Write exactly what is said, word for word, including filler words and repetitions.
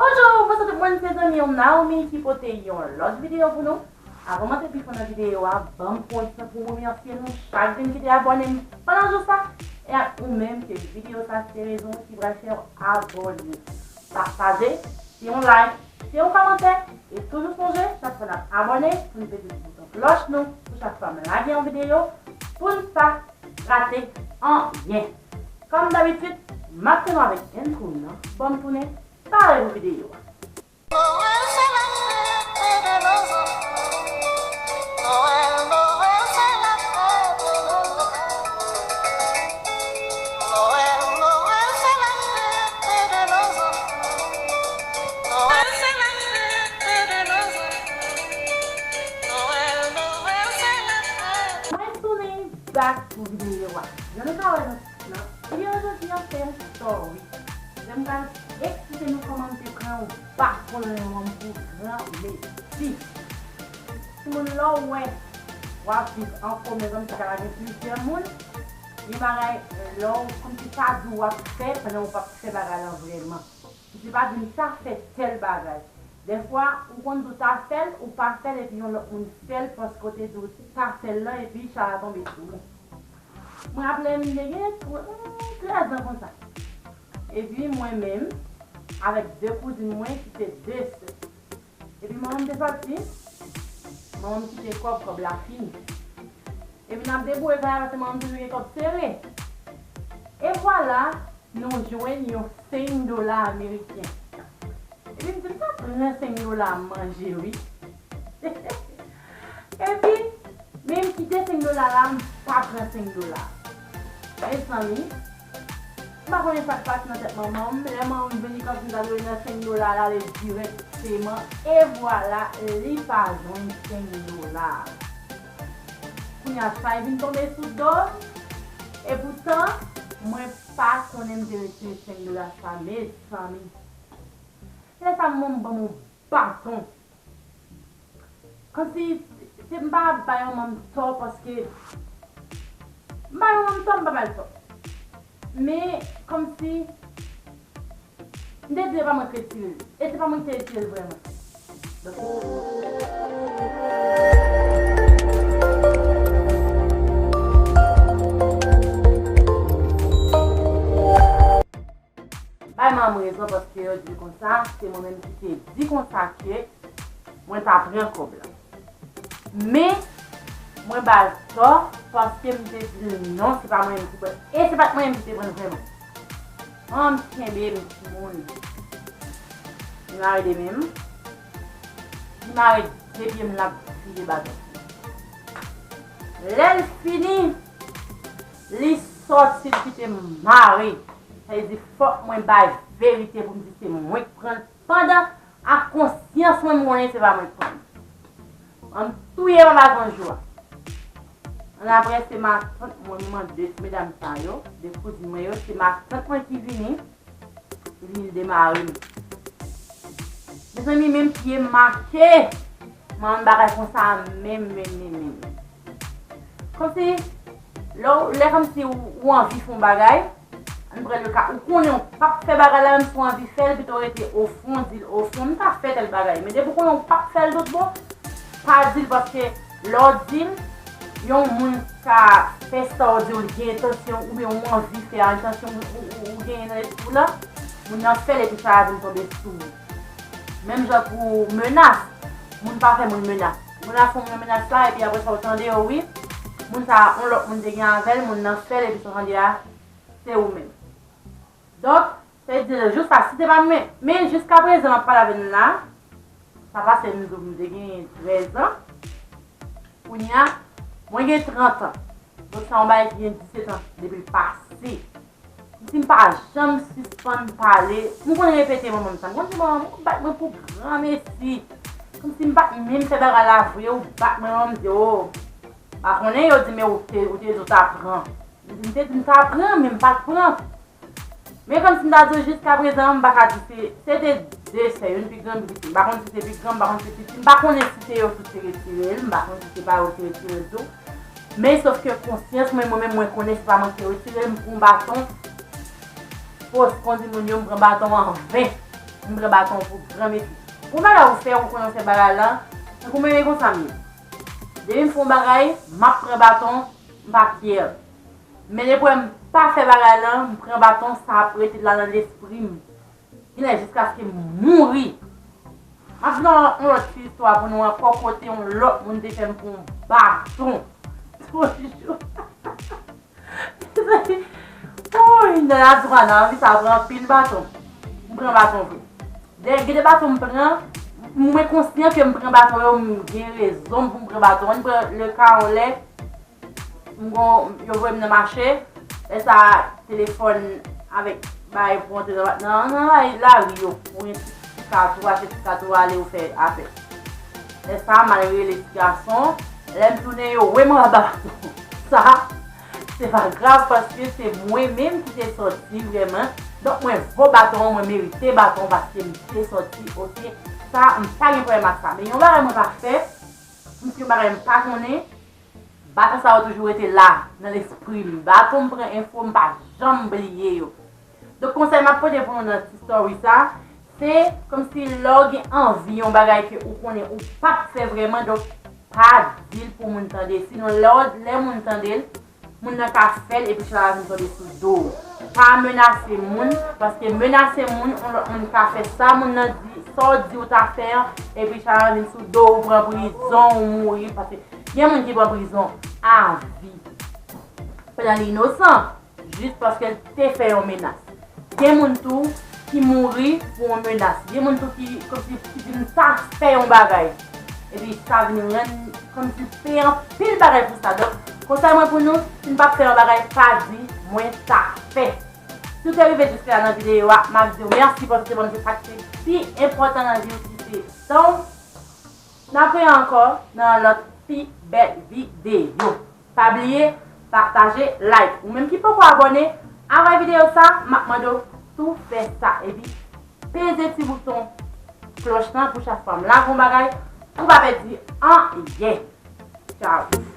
Bonjou, bonswa tout moun, se zanmi w Naomi ki pote yon lòt videyo pou nou. Avan m antre pi fon nan videyo a, ban m pran ti tan pou m remèsye nou chak grenn ki te abòne m pandan jou sa, e ak ou menm ke videyo sa se rezon ki pral fè w abòne. Pataje, kite yon like, kite yon kòmantè, e toujou sonje, chak fwa n ap abòne, pou n pete ti bouton klòch nou, pou chak fwa m lage yon videyo, pou n pa rate anyen. Kòm dabitid, m ap fini avèk entwo nan, ban m tounen pare pou videyo a. Noël, c'est la fête de nos enfants. Noël, Noël, c'est la fête de nos enfants. Noël, Noël, c'est la fête de nos enfants. Noël, c'est la fête de nos enfants. Noël, Noël, c'est la fête. Mwen tounen back pou videyo a. Jan nou ka wè nan Nan videyo jodi a, se yon story. Lè m pral eksplike nou kòman m te pran yon baton nan men manman m pou granmesi. Timoun, lè w wè w ap viv an komen, kòmsi ka gen plizyè moun, gen bagay, lè w kòmsi sa di w ap fè pandan w p ap fè bagay lan vrèman. Misye pa di m sa fè tèl bagay. Dèfwa, ou konn di w ta fè l, ou pa fè l, epi yon lòt moun fè l paske w te di w ta fè l lan, epi chala tonbe sou ou. Mwen raple m te gen tw-, hmm, trèz an konsa. Epi mwen menm, avèk de kouzin mwen ki se de sè. Epi manman m te sòti, manman m kite kòb, kòb la fini. Epi n ap deboure kay la, paske manman m toujou gen kòb sere. E vwala, nou jwenn yon senk dola ameriken. Epi m di, "M ta pran senk dola manje, wi." Epi, men m kite senk dola la, m pa pran senk dola. Mezanmi, m pa konnen sa k pase nan tèt manman m. Lè manman m vini, kòmsi m ta dwe nan senk dola la, ale dirèkteman. E vwala, li pa jwenn senk dola. Kounye a, sa vin tonbe sou do m. Epoutan, mwen pa konnen m te retire senk dola sa, mezanmi. Lè sa, manman m ban m yon baton. Kòmsi, se, m pa bay manman m tò, paske m bay manman m tò, m pa bay l tò. Men, kòmsi, m te di e pa mwen k retire l. E se pa mwen ki te retire l vrèman. Donk, bay manman m rezon, paske yo di konsa, se mwen menm ki te di konsa ke mwen ta pran kòb la. Men, mwen ba l tò, paske m te di l non, se pa mwen menm ki pran. E se pa t mwen menm ki te pran l vrèman. Manman m kenbe m timoun. Li mare de men m. Li mare de pye m, l ap file baton. Lè l fini, li sòti, li kite m mare. Sa vle di, fòk mwen bay verite pou m di se mwen k pran l, pandan ak konsyans mwen, m konnen se pa mwen k pran l. An m touye manman m jou a. Annapre, se matant mwen, m mande de ti medam sa yo, de kouzin mwen yo, se matant mwen ki vini, ki vini demare m. Mezanmi, menm pye m make, manman m bagay konsa, menm, menm, menm, menm. Kòmsi, lè w, lè kòmsi ou, ou anvi fè yon bagay, ann pran le ka, ou konnen ou p ap fè bagay la, menm si w anvi fè l, pito rete o fon, di l o fon, m ta fè tèl bagay. Men depi w konnen ou p ap fè l tout bon, pa di l, paske lè w di l, yon moun ka fè sa w di w, l gen entansyon, oubyen ou anvi fè a, entansyon ou, ou, ou, ou genyen nan lespri w la, moun nan fè l epi sa a vin tonbe sou ou. Menm jan pou menas, moun pa fè moun menas. Moun ap fè yon menas la, epi apre sa, w tande yo, wi. Moun sa a, yon lòt moun te gen avè l, moun nan fè l, epi sa w tande a, se ou menm. Donk, se di, jou sa, si te pa mwen, men jiskaprezan, m ap pale avè n la, sa pase m di w, m te gen trèz an. Kounye a, mwen gen trant an. Donk, sa yon bagay ki gen disèt an depi l pase. Si m pa janm sispann pale, m konn repete manman m sa. M konn di, "Manman, ou bat mwen pou granmesi." Kòmsi m pa t menm fè bagay la vre, ou bat mwen, manman m di, "O, pa konnen, yo di, men ou te, ou te di w ta pran." M di, "M te di m ta pran, men m pa t pran." Men kòmsi m ta di w, jiskaprezan, m pa ka di se, se te de sè, youn pi gran, youn pi piti. M pa konn si se pi gran, m pa konn si se piti, m pa konnen si se yo tout te retire l, m pa konn si se pa yo ki retire l tou. Men sòf ke konsyans mwen, mwen menm, mwen konnen se pa mwen ki te retire l, m pran baton. Fòs kondi moun yo, m pran baton an ven. M pran baton pou granmesi. Pou bagay ou fè, ou konnen w fè bagay la, tankou mwen menm konsa m ye. Depi m fè yon bagay, m ap pran baton, m pa fyè. Men depi m pa fè bagay la, m pran baton, sa ap rete la nan lespri m. Genlè jiskaske m mouri. M ap di nou yon lòt ti istwa pou nou ankò, kote yon lòt moun te fè m pran yon baton. Toujou. Woy, nan lavi sa, nan lavi sa, pran anpil baton. M pran baton vre. Gen de baton m pran, mwen konsyan ke m pran baton yo, m gen rezon pou m pran baton. Mwen pran le ka yon lè, m gon, yo voye m nan mache, lè sa telefòn avèk bagay pou antre nan, nan, nan la, lari yo, pou yon ti kato, achte ti kato, ale ou fè afè. Lè sa m al rele ti gason, lè m tounen yo, we m anba baton. Sa, se pa grav paske se mwen menm ki te sòti vrèman. Donk mwen vo baton an, mwen merite baton paske m te sòti, oke? Sa, m pa gen pwoblèm ak sa. Men yon bagay mwen pa fè, m se yon bagay m pa konnen, baton sa yo toujou rete la, nan lespri m. Baton m pran enfo, m pa janm bliye yo. Donk konsèy m ap pote pou nou nan ti story sa, se kòmsi lè w gen anvi yon bagay ke ou konnen ou p ap fè vrèman, donk pa di l pou moun tande. Sinon lè w, lè moun tande l, moun nan ka fè l epi sa va vin tonbe sou do w. Pa menase moun, paske menase moun, yon lòt moun ka fè sa moun nan di, sa w di w ta fè an, epi sa va vin sou do w, ou pran prizon, ou mouri, paske gen moun ki pran prizon avi. Pandan li inosan, jis paske l te fè yon menas. Gen moun tou ki mouri pou yon menas. Gen moun tou ki, kòmsi, ki di m ta fè yon bagay. Epi sa vin rann kòmsi peye anpil bagay pou sa. Donk, konsèy mwen pou nou, si n p ap fè yon bagay, pa di, mwen ta fè. Si w te rive jiska la nan videyo a, m ap di w mèsi paske w te ban m se sa ki te pi enpòtan nan vi w ki se tan w. N ap wè ankò nan yon lòt pi bèl videyo. Pa bliye, pataje, like. Ou menm ki poko abòne, avè videyo sa, m ap mande w tou fè sa. Epi, peze ti bouton klòch lan pou chak fwa m lage yon bagay, pou w pa pèdi anyen. Tchao.